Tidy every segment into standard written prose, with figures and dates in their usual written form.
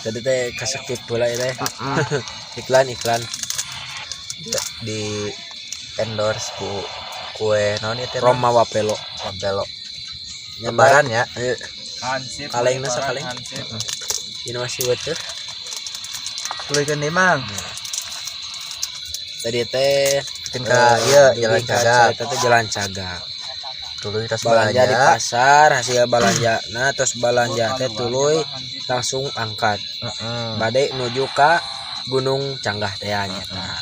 Tadi teh kasakit pula ya teh. Iklan iklan. Di endorse ku kue naon ieu teh? Roma Wapelo. Wapelo. Lebaran ya. Hansip. Kaleng na sa kaleng. Ini masih weteh. Tuluykeun deui, Mang. Tadi teh Bikin ka ieu jalan dugi ka cagak. Carita teh jalan cagak. Tuluy tas belanja di belanja. Pasar, hasil belanja nah terus belanja teh tuluy langsung angkat. Heeh. Bade nuju ka Gunung Canggah teh nya tah.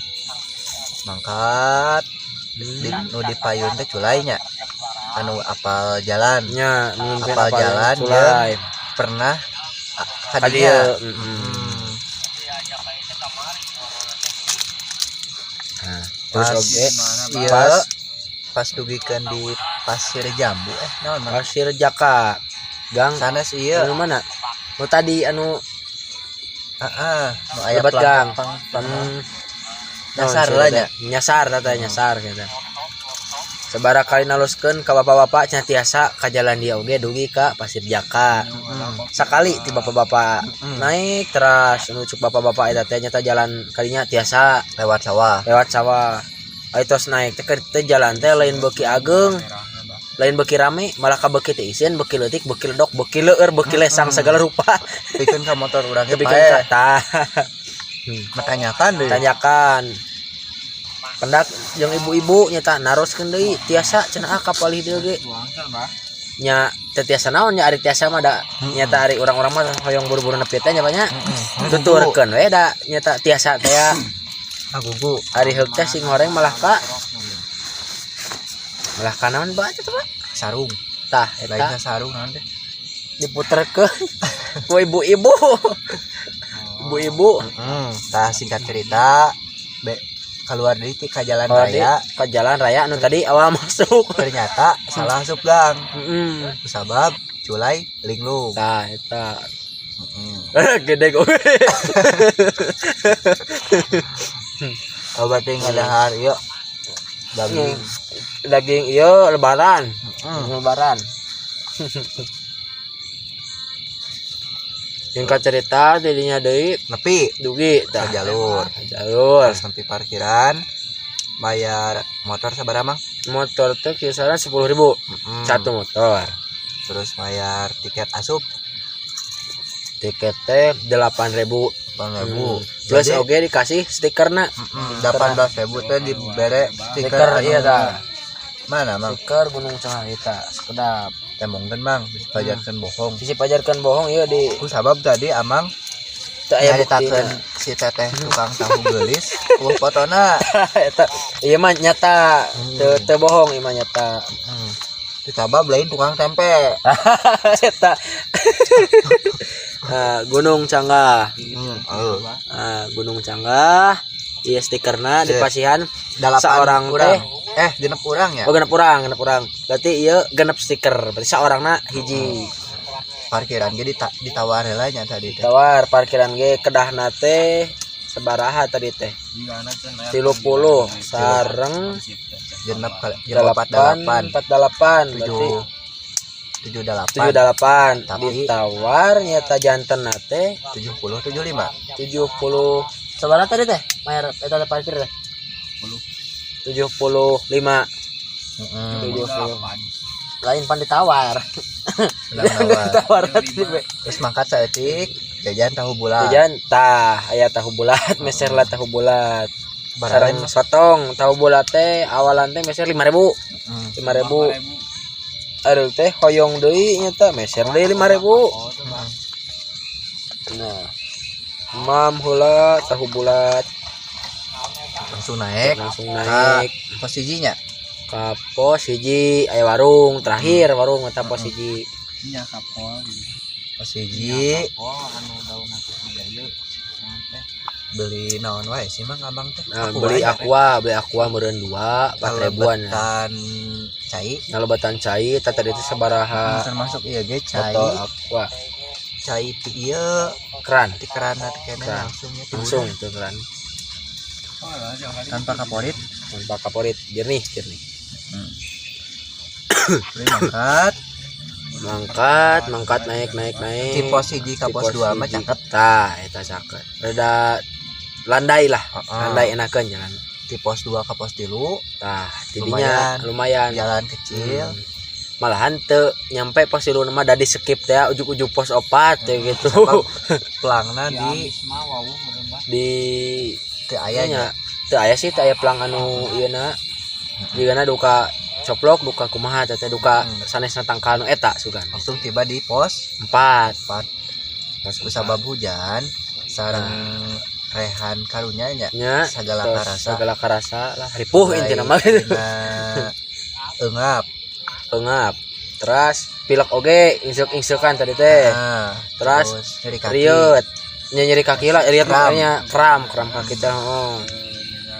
Mangkat di nu di payun teh culai nya. Anu apal jalan. Nya mimpin Apal jalan, culai. Pernah Ka ka dinya. Dieu, heeh. Nah, terus Pas oge ieu pas pas dugikeun di Pasir Jambu naon, Mang? Pasir Jaka gang Sanes ieu. Anu mana nu tadi anu Heeh, nu aya lebat gang. Plang plang. Naon Nyasar sih lah eta? Nya. Nyasar tata nyasar gitu. Sabaraha kali naluskeun ka bapak-bapak nya tiasa ka jalan dia oge dugi ka Pasir Jaka. Sakali ti bapak-bapak naik terus anu cuk bapak-bapak eta teh nyata jalan kalinya tiasa Lewat sawah. Lewat sawah. Ayo tos naik teh teh jalan teh lain beuki ageng, lain beuki rame, malah ka beuki teh isin, beuki leutik, beuki ledok, beuki leueur, beuki lesang segala rupa. Pikeun ka motor urang ge Tepikeun ka paeh. Tah. Tanyakan deui. Tanyakan pendak yang ibu-ibu nyata naroskeun deui tiasa cenah ah ka palih dieu ge nya teu tiasa naon nya ari tiasa mah da nyata ari urang-urang mah hoyong buru-buru nepi teh nya banyak tuturkeun we da nyata tiasa teh ya. Agugu. Ari heuk teh sing horeng malah ka naon bae teh, Pak? Sarung. Tah eta. Lainnya sarung naon teh? Diputerkeun ku ibu-ibu ibu-ibu. Tah singkat cerita be keluar dari ti ka jalan Kalau di raya. Ke jalan raya anu tadi awal masuk. Ternyata salah asup gang. Heeh. Kusabab culai linglung. Tah eta. Heeh. Gede gue. Oh, berarti ngadahar ieu daging. Daging iya lebaran. Lebaran. Singkat cerita jadinya deui Nepi dugi ka tah jalur. Jalur. Terus nepi parkiran bayar motor sabaraha, Mang? Motor teh kisaran 10.000 satu motor. Terus bayar tiket asup tiket teh 8.000. 8.000. Plus Jadi, oge dikasih stikerna. 18.000 teh dibere stiker, stiker anu iya tah. Mana, Mang? Stiker Gunung Canggah eta sekedap. Temongkeun, Mang, bisa pajarkeun bohong. Sisi pajarkeun bohong ieu di Ku sabab tadi amang teu aya nyaritakeun buktina. Si teteh tukang tahu geulis eueuh fotona. Eta ieu mah nyata, teu teu bohong ieu mah nyata. Ditabab lain tukang tempe. Eta. Nah, Gunung Canggah. Oh. Nah, Gunung Canggah iya stikerna Sip. dipasihan Dalapan seorang urang. Teh. Genep urang ya. Oh, genep urang, genep urang. Berarti iya genep stiker. Berarti seorangna hiji. Parkiran ge ditawar heula nya tadi teh. Tawar parkiran ge kedahna teh sabaraha tadi teh? 30 sareng Genep kali genep 8 48. 48 berarti 7 78. 78. Tapi- Ditawar nyata janten teh 70 75. 70 sabaraha tadi teh? Bayar eta teh parkir teh? 75. Heeh. 70. Lain pan ditawar. Ditawar. Ditawar tadi we. Terus mangkat saeutik jajan tahu bulat. Jajan tah aya tahu bulat, meser lah tahu bulat. Barang Sareng sotong tahu bulat teh awalan teh meser 5.000. 5.000. Aduh teh hoyong deui nyata meser deui 5.000. Nah. Mam heula tahu bulat Langsung naik langsung naik pos hiji nya. Ka pos hiji aya warung terakhir warung eta pos hiji. Iya kapol gitu. Pos hiji Kapol anu daun aku tiga ieu. Teh. Beli naon wae sih, Mang, abang teh? Nah, Aqua beli nya. Aqua, beli Aqua meureun 2 4 ribuan. Kalebatan cai. Ngalebatan cai eta tadi teh sabaraha Termasuk ieu ge cai. Botol Aqua. Cai ti ieu keran. Ti kerana teh kene Keran. Langsung nya ti Langsung budak. tuh keran. Tanpa kaporit. Tanpa kaporit, jernih jernih. Beli mangkat. Mangkat, mangkat, naik, naik, naik. Di pos 1 ka Di pos 2 mah 1. Caket. Tah, eta caket, rada landai lah. Landai, enakeun jalan. Di pos 2 ka pos 3. Tah, tidinya lumayan. Jalan kecil. Malahan teu nyampe pos 3 mah, da di skip teh ujug-ujug pos 4 teh gitu. Sabab pelangna Di di Amis mah wawuh meureun, Bah. Di teu aya nya. nya teu aya sih, teu aya pelang anu ieu na, jigana duka coplok, duka kumaha teh teh, duka sanesna tangkal nu eta sugan. Langsung tiba di pos 4. 4. Pos. Kusabab hujan sareng rehan karunya nya. Nya. Segala Tos karasa. Segala karasa lah, ripuh intina mah gitu. Dina eungap. Eungap, terus pilek oge, insek-insekan tadi teh. Nah, Terus nyeri kaki. Riut nya, nyeri kaki lah, riut. Kram. Makanya kram, kram kaki teh, oh.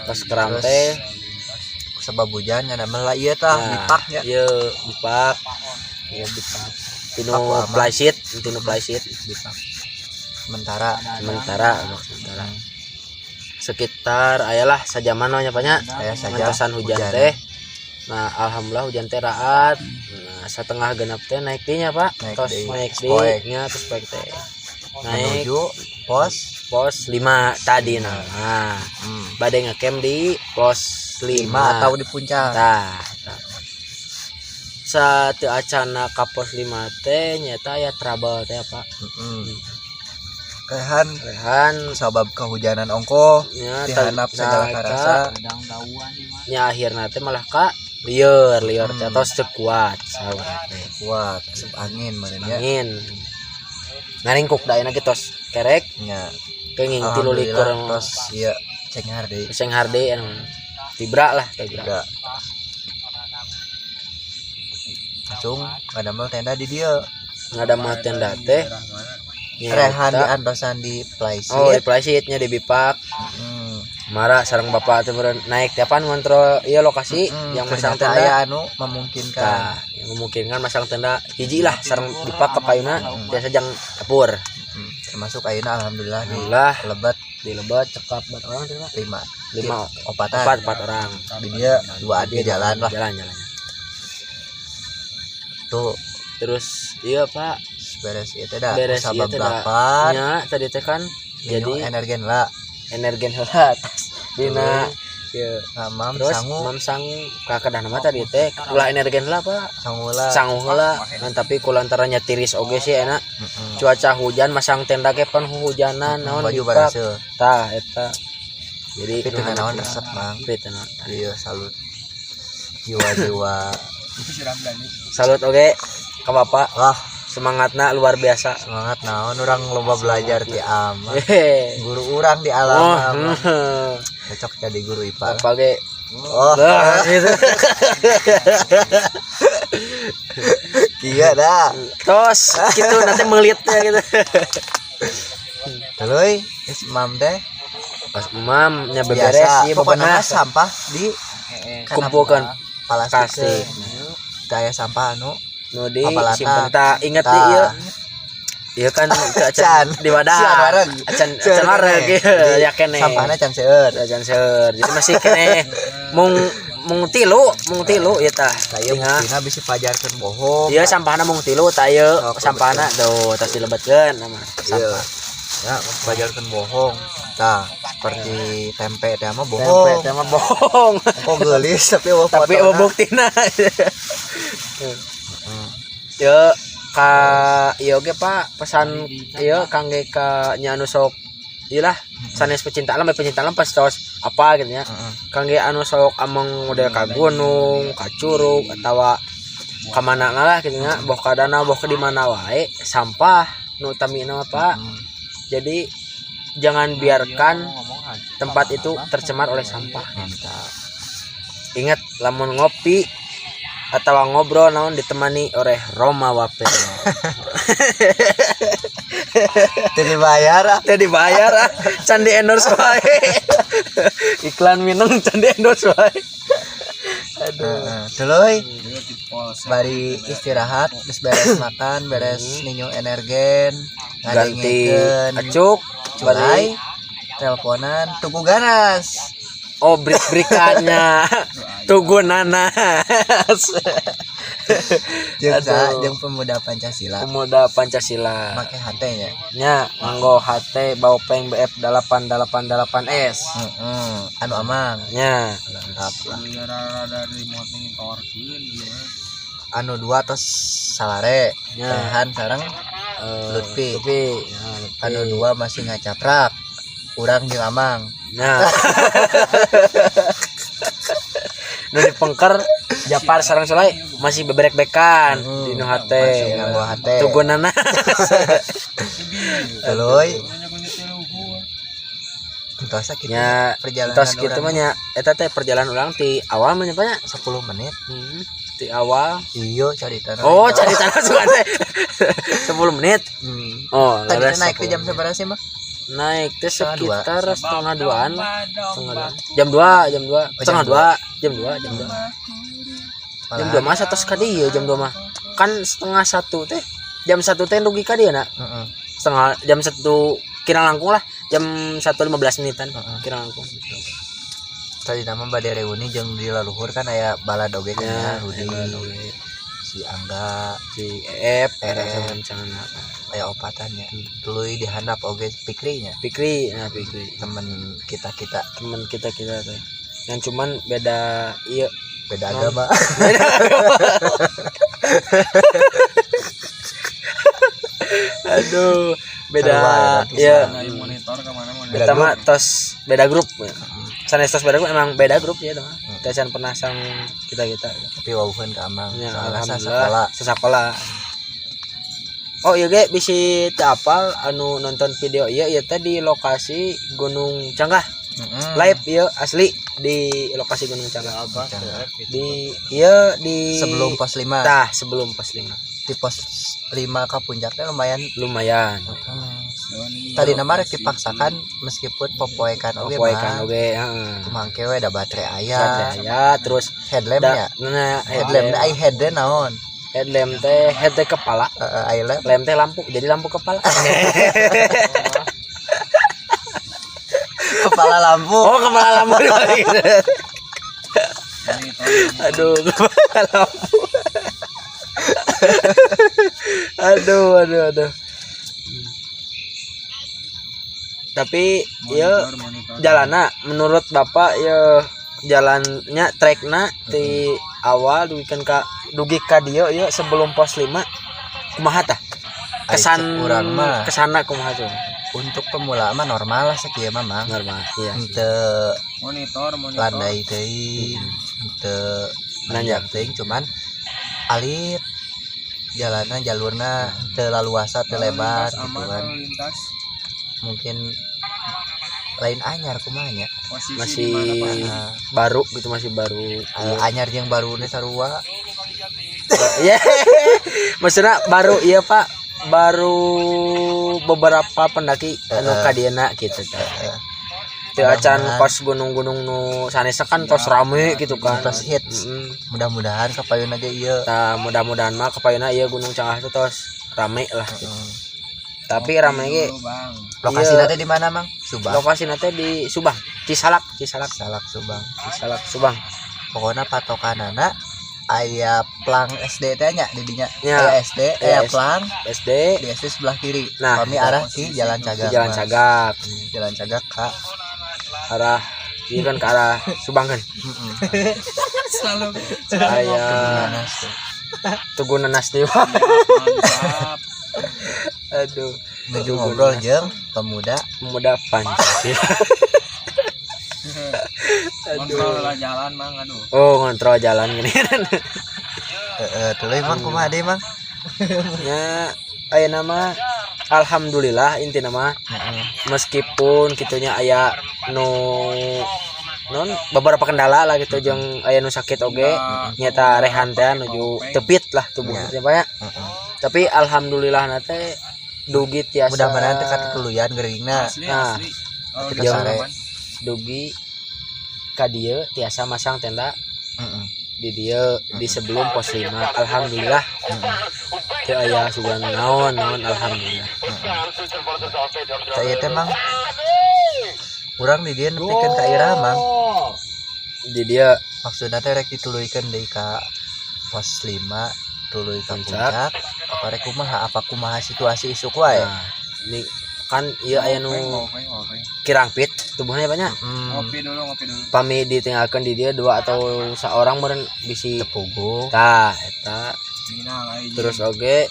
Terus kram Terus teh. Kusabab hujan ngadamel lah ieu tah. Nah, Bipak nya. Ieu bipak. Ieu bipak tinu. Aku aman. Flysheet, tinu flysheet bipak. Sementara. Sementara, untuk sementara sekitar ayalah sajaman nya, Pak, nya. Aya saja. Ngantosan hujan teh. Nah, alhamdulillah hujan teh raat. Nah, setengah genap teh naik dinya, Pak. Naik Tos deui. naik di Poek. nya, terus poek teh naik menuju pos pos 5 tadi. Nah, bade ngecamp di pos 5. 5 atau di puncak. Tah, eta. Saat acana ka pos 5 teh nyata aya trouble teh, Pak. Rehan. Rehan. Sabab kehujanan ongko nya dihanap segala nah, karasa. Udang dauan di mah. Nya, akhirna teh malah ka lieur lieur teh, tos teu kuat saur teh. Kuat asup angin meureun nya. Angin ngaringkuk da ayeuna ge tos kerek Nya. kenging 23. Alhamdulillah tos ieu cenghar deui. Cenghar deui anu tibra lah, tibra. Udah. Langsung ngadamel tenda di dieu. Ngadamel tenda teh nya. Rehan di Eta. antosan di Oh, di flysheet. flysheet nya, di bipak. Marah sareng bapak teh meureun naik tiapan ngontrol ieu lokasi yang masang Ternyata tenda. aya anu memungkinkan. Tah, yang memungkinkan masang tenda hiji lah sareng bipak ke payuna biasa jang dapur. Termasuk ayeuna alhamdulillah di Alhamdulillah. Lebet. Di lebet cekap berapa orang teh, Pak? 5. Lima. Opatan. Empat, empat orang. Di dia dua di jalan lah. Jalan, jalan. Tuh. Terus iya, Pak. Beres itu dah. Beres sabab ieu teh dah. lapar. Nya tadi teh kan jadi jadi energen lah. Energen heula tas dina ieu. Ngamam Terus sangu. Mam sangu kakedah mah tadi teh ulah energen heula, Pak. Sangu lah. Sangu heula ngan, tapi kulantarannya tiris oge sih enak. Cuaca hujan, masang tenda ge pan hujanan naon baju dipak. baraseuh. Tah eta jadi tapi teu naon, resep mang. Tapi teu naon. Iya, salut jiwa-jiwa. Salut oge ka bapak. Wah. Semangatna luar biasa. Semangat naon, urang loba belajar ti ama. Hehe. Guru urang di alam Oh, ama. Cocok jadi guru IPA lah. Bapak ge Oh. Lah, gitu. Iya dah. Tos gitu nanti melitnya gitu. Tuluy geus mam teh. Pas mam nya beberes biasa ieu pokoknya bebenah. mah sampah di kumpulkan plastik. Plastik. Daya sampah anu nu di Papalata. simpen ta inget Tah. di ieu. Ieu kan teu acan Can. di wadah. Can wareg. Acan Seueur acan wareg keneh. ieu Jadi, ya keneh. Sampahna can seueur. Acan seueur. Jadi masih keneh mung mung tilu, mung tilu ieu tah. Tah ieu Tinggal. buktina bisi pajarkeun bohong. Ieu sampahna mung tilu tah ieu Oh, sampahna tuh tos dilebetkeun nama Iya. sampah. Ya, pajarkeun bohong. Tah, seperti tempe teh mah Tempe bohong. teh mah bohong. Kok geulis tapi eueuh Tapi fotona. eueuh buktina. Yo ka ieu oge, Pak, pesan ieu kangge ka nya anu sok ieu lah sanes pecinta alam, pecinta alam pas tos apa gitu nya. Kangge anu sok ameng model ka gunung, ka curug atawa ka mana lah gitu nya, boh ka danau, boh ke di mana wae, sampah nu utamina mah, Pak. Jadi jangan biarkan tempat itu tercemar oleh sampah. Mantap. Ingat, lamun ngopi atau ngobrol naon ditemani oleh Roma Wape. Teu dibayar ah. Teu dibayar ah, can di endorse wae. Iklan minum can di endorse wae. Aduh. Heeh. Tuluy bari istirahat geus beres makan, beres ninyu energen, Ganti ngadengekeun acuk culai, bari teleponan tugu ganas. Oh, brik-brikannya. Tugu nanas. Jeung saha? Jeung Pemuda Pancasila. Pemuda Pancasila. Make HT nya. Nya, nganggo HT Baofeng BF 888S. Heeh, anu Amang. Nya. Mantap lah. Rada remote ngitorkeun ieu mah. Anu dua tos salare. Nya. Rehan sareng Lutfi. Lutfi. Ya, Lutfi. Anu dua masih ngacaprak. Urang jeung Amang. Nah. Nu dipengker Japar sareng Solai masih beberek-bekan di nu HT. Masih nganggo HT. Tugunana. Tuluy. Entos kitu Nya, perjalanan tos kitu urang. mah nya eta teh perjalanan urang ti awal mah nya Pak, nya. 10 menit. Ti awal. Iya, cari tanah. Oh, cari tanah suka teh. 10 menit. Oh, Tadi leres naik ke 10 jam menit. seberapa sih, Mak? Naik teh Setengah dua. sekitar setengah duaan lah. Setengah dua. Jam 2, jam 2. Oh, jam Setengah dua, jam 2, jam 2. Jam 2 mah tos ka dieu jam 2 mah. Kan setengah satu teh. Jam 1 teh dugi ka dieu na. Heeh. Setengah jam 1 kira langkung lah, jam 1.15 menitan kira langkung. Tadi nama bade reuni jeung di laluhur kan aya balad oge kan Ya, ya, Rudi, aya balad oge. Si Angga, Si Ep, Ep. eta sarencana. Aya opatan nya. Tuluy dihandap oge Pikri nya. Pikri, nah Pikri. Temen kita-kita. Temen kita-kita teh. Yang cuman beda iya beda agama. Beda agama. Aduh, beda Sarua, ya. Dari monitor ke mana monitor. Beda Kita mah tos beda grup. Sanes tos beda grup, emang beda grup ya teman. Kita can pernah sang kita-kita. Tapi wawuhan ka Amang. Ya, soalnya alhamdulillah sekolah. Sesakola. Oh iya ge bisi teu apal anu nonton video ieu ieu teh di lokasi Gunung Canggah. Live ieu asli di lokasi Gunung Canggah. Canggah. Di ieu di Sebelum pos 5. Tah, sebelum pos 5. Di pos 5 ke puncaknya lumayan. Lumayan. Tadi nama rek dipaksakan meskipun popoekan oge Popoekan mah. oge, heeh. Kumangke we da baterai aya. Baterai aya terus Headlamp nya. Nah, Headlamp ai head teh naon? Headlamp teh head teh kepala. Heeh, ai lamp. Lamp teh lampu, jadi lampu kepala. Kepala lampu. Oh, kepala lampu. Aduh, kepala lampu. Aduh, aduh, aduh. Tapi ya jalana menurut Bapak ya jalannya trekna di awal dugikan ka dugi ka dieu ya sebelum pos 5 kumaha tah? Kesan Ai, cek urang mah. Kesana kumaha tuh? Untuk pemula mah normal lah sakieu mah, Mang. Normal, iya. Henteu Monitor, monitor. landai teuing, henteu Nanjak. nanjak teuing, cuman alit jalanan jalurna teu laluasa teu lebar Lalu lintas gitu aman, kan. lalu lintas. Mungkin lain anyar kumaha nya. Posisi Masih di mana, Pak? Nah, baru gitu, masih baru. Anyar jeung baru sarua. Iya. Maksudnya baru iya Pak, baru beberapa pendaki anu Heeh. ka dieuna gitu teh. Heeh. Teu acan Mudah-mudahan. kos gunung-gunung nu sanesna kan tos rame gitu kan. Tos hits. Mudah-mudahan kapayun ge ieu. Tah, mudah-mudahan mah kapayuna ieu Gunung Canggah teh tos rame lah gitu. Heeh. Tapi rame ge Dulu, Bang. Lokasina Iya. teh di mana, Mang? Subang. Lokasina teh di Subang, Cisalak, Cisalak, Salak Subang. Cisalak Subang. Pokoknya patokanana aya plang SD teh nya di dinya. Ya. Aya SD, aya Aya plang SD di SD sebelah kiri. Nah, kami arah di Jalan di Cagak. Jalan Mas. Cagak Jalan Cagak ka. arah ieu kan ke arah Subang kan. Heeh. Selalu Aya Nanas tuh. Tugu Nanas deui. mantap. Aduh, Nuju ngobrol jeung pemuda pemuda Pancasila. Kontrol lah jalan, Mang, aduh. Oh, ngontrol jalan gini. Heeh, tuluy Mang kumaha deui, Mang? Nya aya nama alhamdulillah intina mah Heeh. meskipun kitunya aya nu non beberapa kendala lah gitu jeung aya nu sakit oge nyata rehan teh nuju tepit lah tubuh teh Pak ya. Heeh. Tapi alhamdulillah na teh dugi tiasa Mudah-mudahan teh katuluyan geuringna. Asli, Nah. asli. Oh, Ketika di sare. aman. Dugi ka dieu tiasa masang tenda Heeh. di dieu di sebelum pos 5 alhamdulillah teu aya sugan naon naon alhamdulillah. Saya teh Mang urang di dieu nepikeun ka iraha, Mang? Di dieu Maksudna teh rek dituluykeun deui ka Pos 5 tuluy ka Puncak. puncak apa rek kumaha, apa kumaha situasi isuk wae? Nah, ini kan ieu aya nu Ngopi, kirang fit tubuhnya banyak. Ngopi dulu, ngopi dulu. Pami ditinggalkan di dia dua atau seorang meureun bisi Tepuguh. Tah eta. Minang aja. Terus oge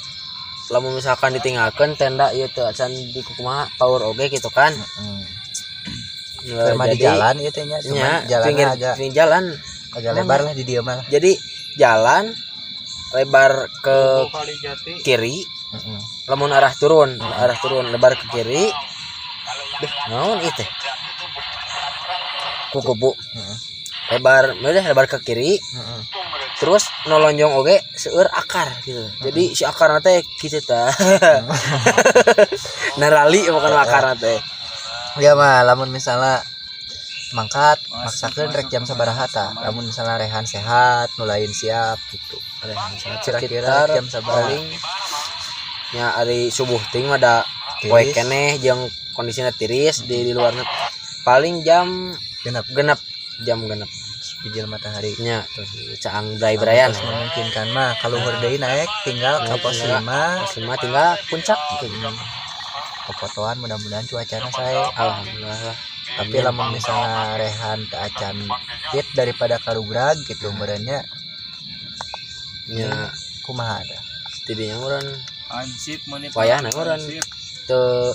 lamun misalkan ditinggalkan tenda ieu teu acan di kumaha power oge gitu kan. Keur mah di jadi, jalan ieu teh nya, cuman nya, jalannya pinggir agak pinggir jalan. Agak lebar lah di dieu mah lah. Jadi jalan lebar ke kiri. Lamun arah turun lebar ke kiri. Duh, naon ieu teh? Kukubu. Lebar, udah lebar ke kiri. Terus nolonjong oge seueur akar gitu. Jadi si akar teh kitu tah. Narali bukan akar teh. Ya mah lamun misalnya mangkat Masuk, maksakeun rek masuk, jam sabaraha tah? masuk. Lamun misalnya rehan sehat, nu lain siap gitu. Kira-kira Sekitar jam sabaraha? Paling nya ari subuh ting mah da poe Tiris. Keneh jeung kondisinya tiris di luarna, paling jam 6. 6, jam 6. Bijil matahari. Nya terus caang bray-brayan. Terus memungkinkan mah kaluhur deui naik tinggal ke Naik pos tinggal. 5. Pos 5 tinggal puncak gitu. Pepotoan, mudah-mudahan cuacana saya. Alhamdulillah lah. Tapi lamun misalnya rehan teu acan fit daripada karugrag gitu meureunnya. Nya. Kumaha ada? Tidinya meureun Hansip menit. wayahna meureun Hansip. teu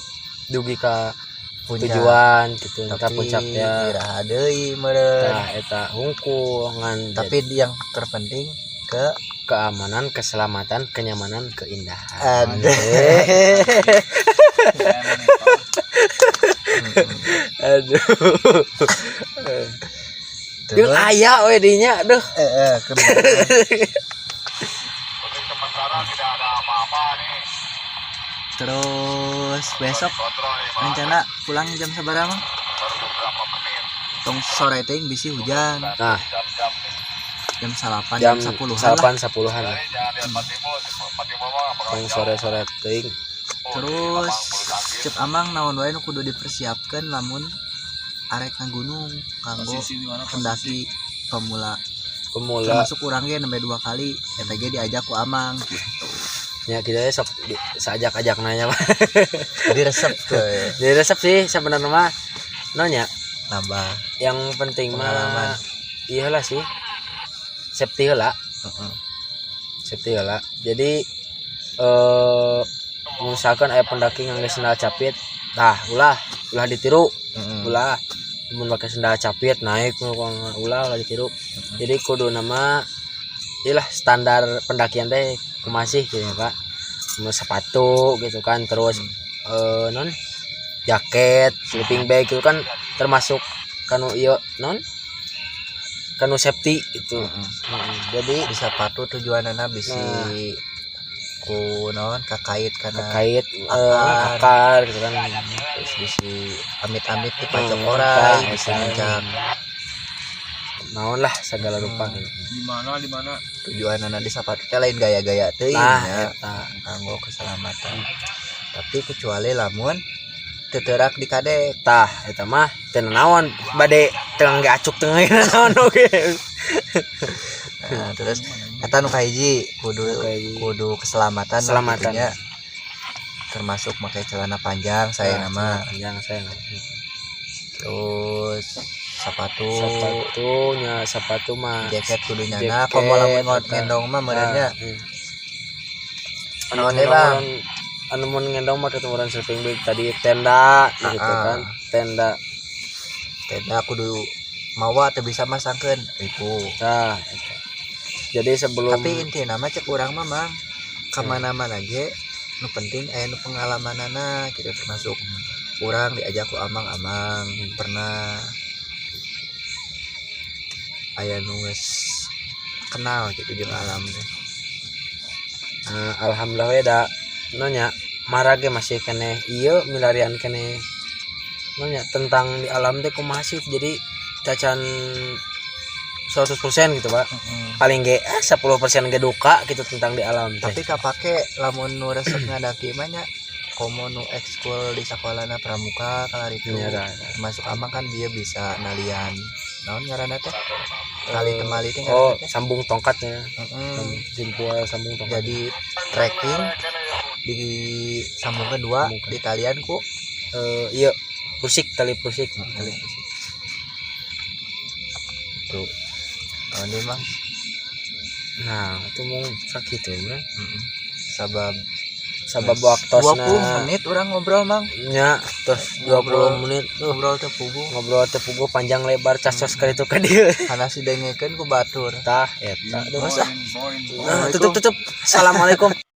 dugi ka Puncak. Tujuan gitu ka Tapi puncak ya. iraha deui meureun. Tah eta hungkul ngan. Tapi yang terpenting ke keamanan, keselamatan, kenyamanan, keindahan. Ada. Saya monitor. Aduh. Terus Jeung aya we dinya, aduh. Eh, terus besok rencana pulang jam sabaraha mah? Tong sore teh bisi hujan. Nah, Jam salapan, jam jam sepuluhan lah. salapan sepuluhan lah. Tong sore-sore teuing. Terus cep Amang naon wae nu kudu dipersiapkan lamun arek ka gunung kanggo Posisi di mana? Posisi. pendaki pemula? Pemula. Termasuk urang ge nembe dua kali eta ge diajak ku Amang gitu. Ya kita ya sok saajak-ajak nanya mah. Jadi resep ke Jadi resep sih sebenarnya mah nonya nambah yang penting pengalaman. Mah iyalah sih, safety lah. Safety lah. Jadi misalkan aya pendaki ngangge sendal capit, tah ulah, ulah ditiru. Ulah mun pakai sendal capit naik, ulah, ulah ditiru. Jadi kudu nama iyalah standar pendakian teh kumaha sih gitu ya, Pak. Mau sepatu gitu kan, terus non jaket, sleeping bag itu kan termasuk kanu ieu non kanu safety itu. Jadi Di sepatu tujuanana bisi Nah. ku naon kakait karena terkait akar. Akar gitu kan. Terus bisi amit-amit di pacok tah, orai bisa eta. nincak. Naon lah segala rupa gitu. Di mana, di mana? Tujuanana di sepatu teh lain gaya-gaya teuing Nah, nya, eta. kanggo keselamatan, tapi kecuali lamun teterak di kadek. Tah eta mah teu naon bade teu ngangge acuk, teu ngangge naon oge. Nah, terus eta nu kahiji kudu Nu kahiji. kudu keselamatan lah Keselamatan. gitunya. Termasuk pakai celana panjang saya Nah, nama panjang saya. Terus sepatu. Sepatunya, sepatu mah Jaket kudu nyana jaket, komo lamun eta. ngendong mah meureunnya. Nah, Anu Anu teh, Bang. Anu mun ngendong mah ketemuan sleeping bag tadi, tenda gitu Ah, kan, tenda. Tenda kudu mawa teu bisa masangkeun ribu. Nah, eta. Jadi sebelum Tapi inti nama cek urang mah, Mang, kemana-mana ge nu penting aya nu pengalamanana gitu, termasuk urang diajak ku Amang, Amang pernah aya nu geus kenal gitu jeung alam teh. Nah, alhamdulillah we da nonya marage masih keneh ieu milarian keneh nonya tentang di alam teh kumaha sih, jadi tacan 100% gitu, Pak. Paling ge 10% ge duka gitu tentang di alam teh. Tapi kapake lamun nu resep ngadaki mah nya, komo nu ekskul di sakolana pramuka kalaritu. Nya, tah, tah. Termasuk Amang kan dia bisa nalian naon ngaranna teh. Tali temali teh. Oh, Ngaranna teh. Sambung tongkatnya. Simpul sambung tongkat. Jadi trekking disambungkeun dua. Sambungkeun. Di talian ku Eh, iya, prusik, tali prusik. Tali prusik. Tuh. Oh, ini mah. Nah, itu mau sakit tuh, bro. Sabab Sabab waktosna. 20 menit urang ngobrol, Mang. Nya, terus 20 Ngobrol. Menit tuh. Ngobrol teh puguh. Ngobrol teh puguh, panjang lebar casos ka ditu ka dieu. Karena si dengekeun ku batur. Tah eta. Aduh. Poin, poin, poin. Nah, tutup tutup. Assalamualaikum.